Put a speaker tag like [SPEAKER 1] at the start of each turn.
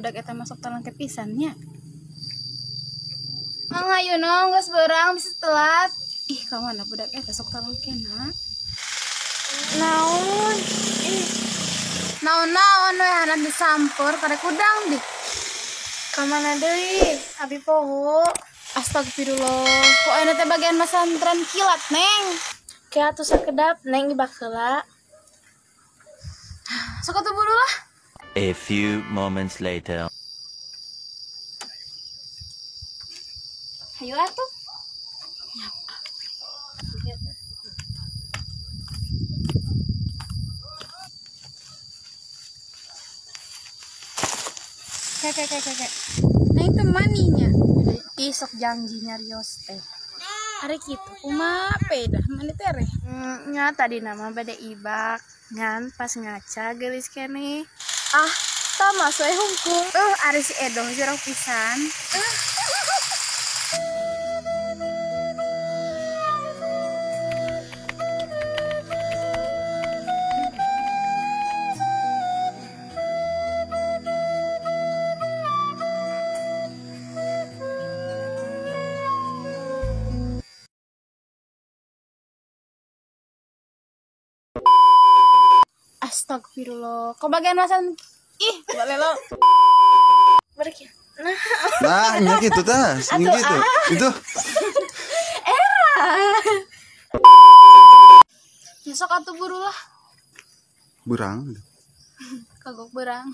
[SPEAKER 1] budak eta masuk talangke pisan nya. Mang hayu nong geus beurang bisa telat. Ih, ka mana budak eta sok talangkena? Naon? Ih. Naon-naon we hanan disampur karek kudang di.
[SPEAKER 2] Ka mana deui? Abi poho.
[SPEAKER 1] Astagfirullah. Kok ayeuna teh bagian masantren kilat, Neng?
[SPEAKER 2] Ke atuh sakedap, Neng ibak heula.
[SPEAKER 1] Sok atuh buru lah.
[SPEAKER 3] A few moments later.
[SPEAKER 1] Hayu atuh. Kek. Neng teh maninya.
[SPEAKER 2] Ih, sok janji nyarios teh.
[SPEAKER 1] Ari kitu kumaha pedah mani tereh.
[SPEAKER 2] Nya tadi nama bade ibak ngan pas ngaca geulis keneh.
[SPEAKER 1] Ah, tah masuk we hungkul. Ari si Edoh jorok pisan. Astagfirullah. Kok bagian masan ih, boleh lo.
[SPEAKER 2] Berarti.
[SPEAKER 4] Nah, nya gitu tah, nya gitu. Itu.
[SPEAKER 1] Era. Ya sok atuh buru lah.
[SPEAKER 4] Berang.
[SPEAKER 1] Kagok berang.